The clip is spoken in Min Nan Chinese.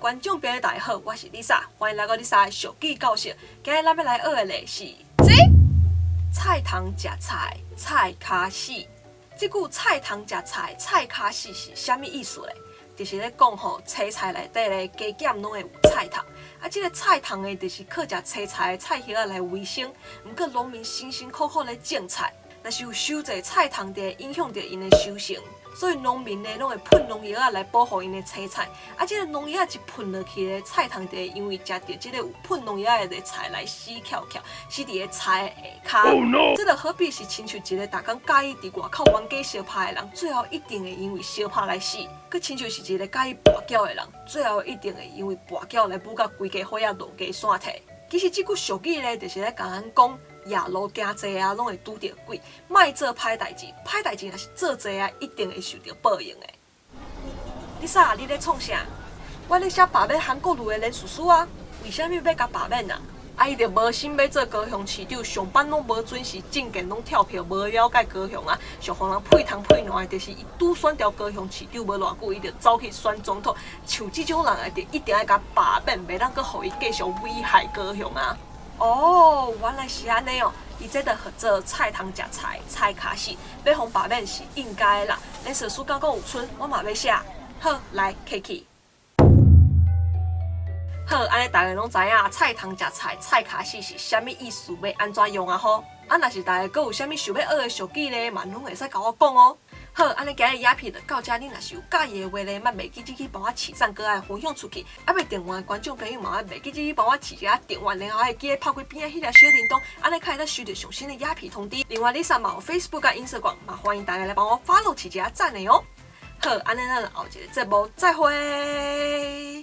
觀眾朋友大家好，我是 Lisa，歡迎來到 Lisa 的俗語教室。今日咱欲來學的咧是這菜蟲食菜，菜跤死。這句菜蟲食菜，菜跤死是啥物意思咧？就是咧講吼，青菜內底咧加減攏會有菜蟲。啊，這个菜蟲呢，就是靠食青菜的菜葉仔來維生。毋過農民辛辛苦苦咧種菜，若是有傷濟菜蟲就會影響著𪜶的收成。所以農民呢，攏會噴農藥仔來保護𪜶的青菜。啊，這个農藥仔一噴落去咧，菜蟲就會因為食著這個有噴農藥仔的菜來死翹翹，死佇个菜下跤。 Oh no！這就好比是親像一個逐工佮意佇外口冤家相拍的人，最後一定會因為相拍來死。閣親像是一個佮意跋筊的人，最後一定會因為跋筊來舞甲規家伙仔落家山體。其實這句俗語咧，就是咧共咱講，夜路行濟啊，攏會拄著鬼。莫做歹代誌，歹代誌若是做濟啊，一定會受著報應的。Lisa，你咧創啥？我咧寫罷免韓國瑜的連署書啊。為啥物欲共罷免啊？啊，伊就無心欲做高雄市長，上班攏無準時，政見攏跳票，無了解高雄啊，上予人屁通屁爛的，就是伊拄選著高雄市長無偌久，伊就走去選總統。像這種人啊，就一定愛共罷免，袂當閣予伊繼續危害高雄啊！哦，原來是按呢哦，伊這就號做菜蟲食菜，菜跤死，欲予罷免是應該的啦。連署書敢閣有賰，我嘛欲寫。好，來，客氣。好，按呢大家攏知影菜蟲食菜，菜跤死是啥物意思，欲按怎用啊吼？啊，若是大家閣有啥物想欲學的俗語咧，嘛攏會使共我講哦。好，按呢今日影片就到遮，你若是有佮意的話咧，莫袂記得去幫我揤讚，閣愛分享出去。猶未訂閱的觀眾朋友嘛，袂記得去幫我揤一下訂閱，然後會記得拍開邊仔彼粒小鈴鐺，按呢較會當收著上新的影片通知。另外，Lisa 嘛有 Facebook 佮 Instagram，嘛歡迎大家來幫我 follow 揤一下讚的哦。好，按呢咱後一个節目再會。